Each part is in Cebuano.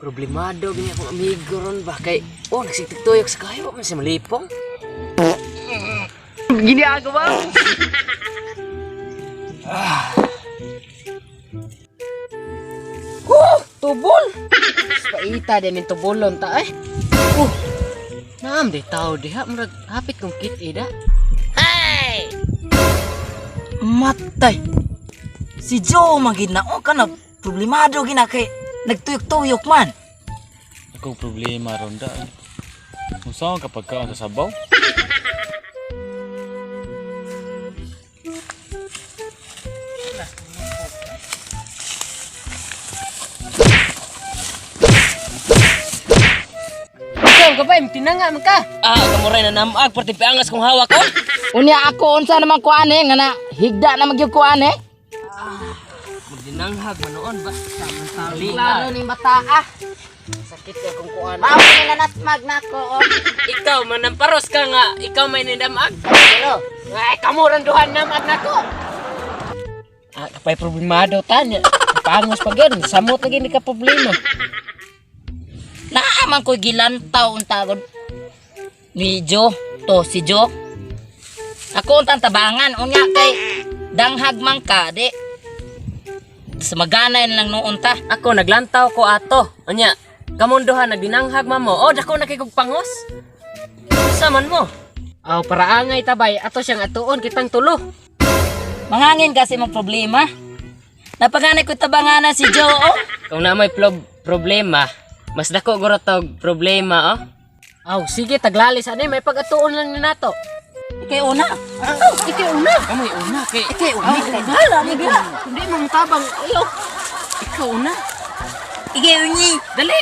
Problemado gini akong amigo ron ba kay oh nagsigtuyok sa kayo man siya malipong. Gini ako ba? Oh, tubol. Paita din ning tubulon ta eh. Oh. Naam di tao diha murag hapit kong kit ida. Matay. Si Joe magid na oh kana problemado gina kay nagtuyok-tuyok man. Akong problema ron da. Kung saan kapag kaon sa sabaw? Ikaw ka ba tinanga man ka? Ah, kamuray na namag perti piangas kong hawak ko. Unya ako unsa naman ko ani nga na higda na magyud ko ani. Magdinanghag man noon ba? Klaro ning bata ah. Sakit kay kong kuan. Mao ni nanatmag nako oh. Ikaw manamparos ka nga ikaw may nindamag. Pero Ay, kamuran duhan namag nako. Ah, kapay problemado tanya. Pangos pa gyud, samot na gini ka problema. naa man ko gilantaw unta gud ni Joe to si Joe. Ako untang tabangan unya kay danghag man ka di. Samaganay na lang noon ta. Ako naglantaw ko ato. Unya, kamunduhan nagdinanghag mamo. Oh, dako na kay kog pangos. Unsa man mo? Aw, paraangay tabay ato siyang atuon kitang tulo. Mangangin kasi mong problema. Napaganay ko tabanganan si Joe oh. Kung na may problema, mas dako guro tog problema, oh. Aw, sige taglalis ani may pag-atuon lang ni nato. Ikay una. Oh, ikaw una. Kamoy una kay. Ikay una. Bahala ni bila. Hindi mo mutabang. Ayo. Ikaw una. Ikay unyi. Dali.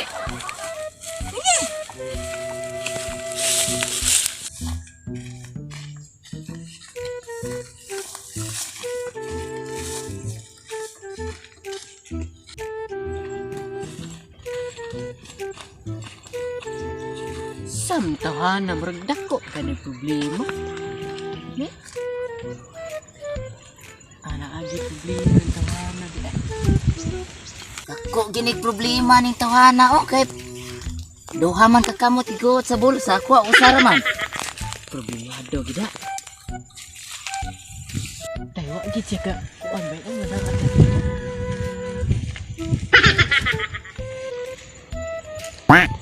Samtahan na murag dako ka ng problema. Ne? Ana agi problema ng tawhana di ay. Dako ginig problema ning tawhana oh kay duha man ka kamot iguot sa bulsa kuha usara man. Problemado gida. Tayo gid siya ka kuan ba ang manang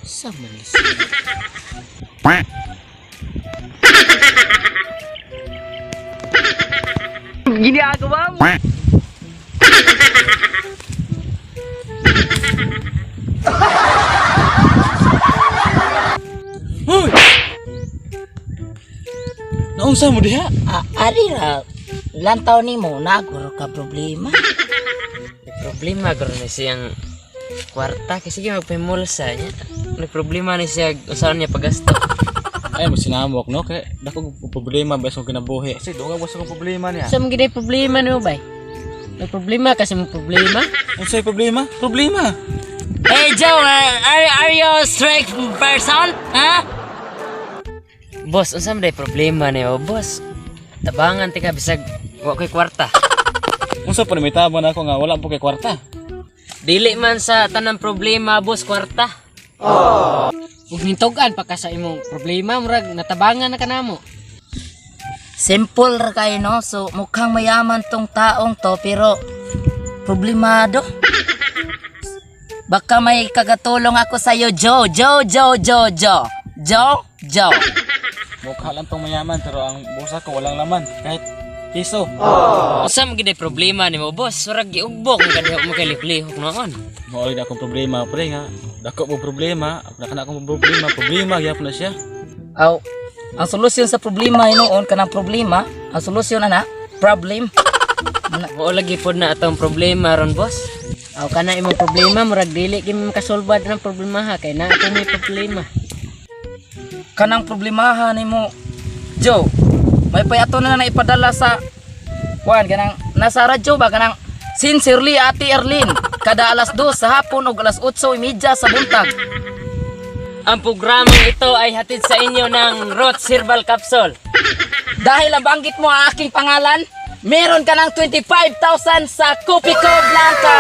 Sa man ni siya? Ginagawa mo. Hoy! Naunsa mo diha? Ah, ari ra lantaw nimo naguro ka problema. May problema garo ni siyang kwarta kasi sige magpahimulsa niya. May problema ni siya usaon niya paggasto. Ay, mo sinamok no kay dako ko problema ba sa kinabuhi. Kasi doon ka sa problema niya. Sa mga ginay problema niyo bay? May problema kasi may problema. Unsay problema? Problema. Hey Joe, are you a straight person? Ha? Boss, unsa man day problema niyo, boss? Tabangan tika bisag wa koy kwarta. Unsa pa ni may tabang nako nga wala po kay kwarta. Dili man sa tanang problema, boss, kwarta. Ug nintog-an pa ka sa imong problema, murag natabangan na kanamo. Simple ra kayo no. So mukhang mayaman tong taong to pero problemado. Baka may kagatulong ako sa iyo, Joe. Joe, Joe, Joe, Joe. Joe, Joe. Mukha lang tong mayaman pero ang bulsa ko walang laman kahit piso. Unsa man gid problema nimo, boss? Murag giugbok man kaniho mo kay lihok noon. Mao na akong problema pre nga. Dako mo problema, ako na kana akong problema, problema gyapon na siya. Aw, ang solusyon sa problema hinuon kanang problema, ang solusyon ana, problem. Mao lagi pod na atong problema ron, boss. Aw kana imong problema murag dili gyud makasolba ng problema ha kay naa po may problema. Kanang problemahan nimo, Joe. May pay ato na na ipadala sa kuan kanang nasa radyo ba kanang Sincerely Ate Erlin kada alas 2 sa hapon ug alas 8:30 sa buntag. Ang programang ito ay hatid sa inyo ng Roth Herbal Capsule. Dahil nabanggit mo ang aking pangalan, meron ka ng 25,000 sa Kopiko Blanca.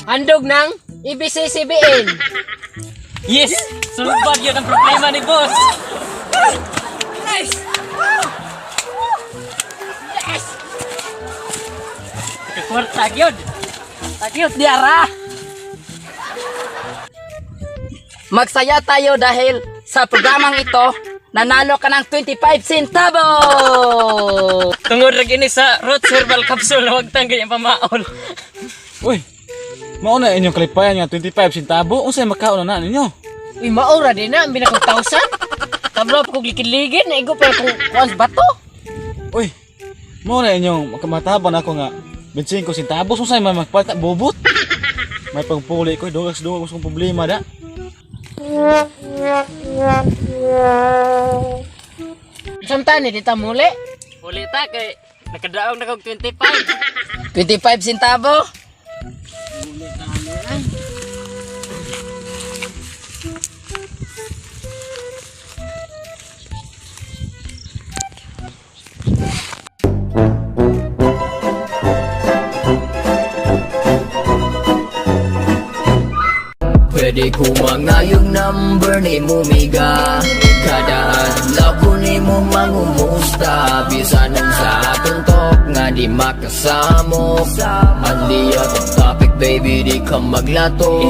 Handog ng ABCCBN. Yes! Sulbad yun ang problema ni boss! Nice! Kwarta yun! Tagyot diara. Magsaya tayo dahil sa programang ito, nanalo ka ng 25 centavo! Tungod ra gini sa Roth Herbal Capsule, huwag tanggal yung pamaol. Uy, mao na inyong kalipayan nga 25 centavo. Unsay makaon na ninyo? Uy, maura din na, ang binakong thousand. Tablo pa kong likid-ligid, naigo pa kong kuan sa bato. Uy, mao na inyong makamataba na ako nga 25 centavos. Unsay man magpalit bubot? May pagpuli ko, dugas dugas kong problema da. Samtan ni dita muli. Muli ta kay nakadaog na kog 25. 25 centavo? Pwede ko mangayong number ni Mumiga. Kada adlaw ko ni mo mangumusta. Bisan sa atong talk nga di makasamok. Manli atong topic, baby, di ka maglato.